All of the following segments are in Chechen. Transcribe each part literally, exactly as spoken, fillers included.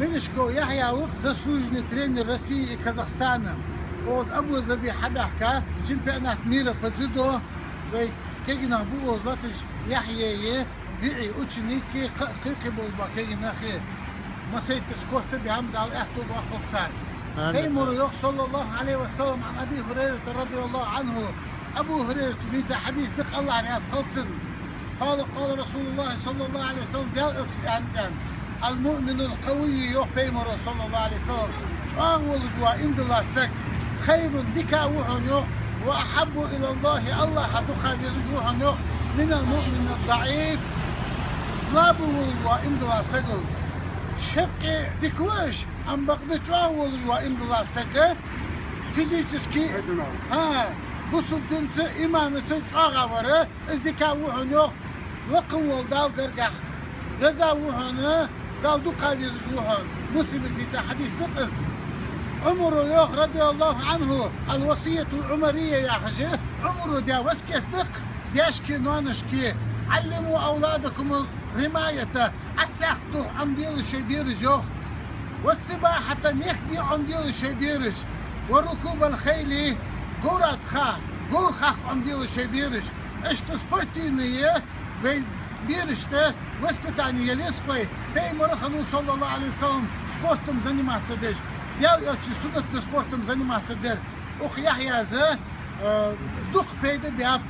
Мелешков Яхья ва-кх заслуженный тренер России и Казахстана. Укхаза Абу-Даби хьабаьхка чемпионат мира по дзюдо. Вай кегий нах ба укхаза латташ, Яхьяи, виӀий, ученикий, кхы-, кхы-, кхы болаш ба кегий нахи. Масайтта корта бӀаьм Дала аьттув боаккхалба цар. Амин. Пайхамара йоах, صلى الله عليه وسلم, عن أبي هريرة رضي الله عنه. Абу Хурайрата дийца хьадис да-кх, АллахӀ раьза хилва цунна. قال، قال رسول الله صلى الله عليه وسلم, Даьла Элчано аьннад: المؤمن القوي, йоах Пайхамара, صلى الله عليه وسلم, чӀоагӀа волаш вола иман дола саг, خير, дика ва хьона, йоах, وأحب إلى الله, АллахӀа дукха везаш ва хьона, йоах, من المؤمن الضعيف, слабый волаш вола иман дола сагал. Шаккхе дика ва уж, ам бакъда чӀоагӀа волаш вола иман дола саг физически, хӀа, бусалба динца, иманаца чӀоагӀа вар, из дика ва хьона, йоах, лакха вола Дала гаргахьа. Веза ва хьона, Дала дукха везаш ва хьона. Муслима дийца хьадис да-кх из. Ӏумара йоах, رضي الله عنه, الوصية العمرية яхаш, Ӏумара даь васкет да-кх даьшкеи ноаношкеи: علموا أولادكم الرماية, Ӏоццакх тоха Ӏомаделаш шоай бераш, йоах. والسباحة, мехка де Ӏомаделаш шоай бераш. وركوب الخيل, говра тӀа хах, говр хахка Ӏомаделаш шоай бераш. Иштта спортивни вай берашта воспитани яле-кх вай, Пайхамар хиннав, صلى الله عليه وسلم, спортом заниматься деш. Даьла Элчан суннат да спортом заниматься дар. Укх Яхьяс, э, дукха пайда баьб,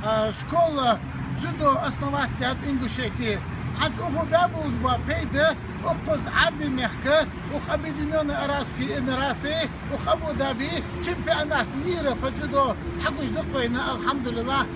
э, школа дзюдо основать даьд Ингушетии. ХӀанз укхо баь болаш бола пайда, укхаза Ӏарбий мехка, укх Объединённые Арабские Эмираты, укх Абу-Даби чемпионат мира по дзюдо хьагуш да-кх вайна, алхьамдулиллахӀ.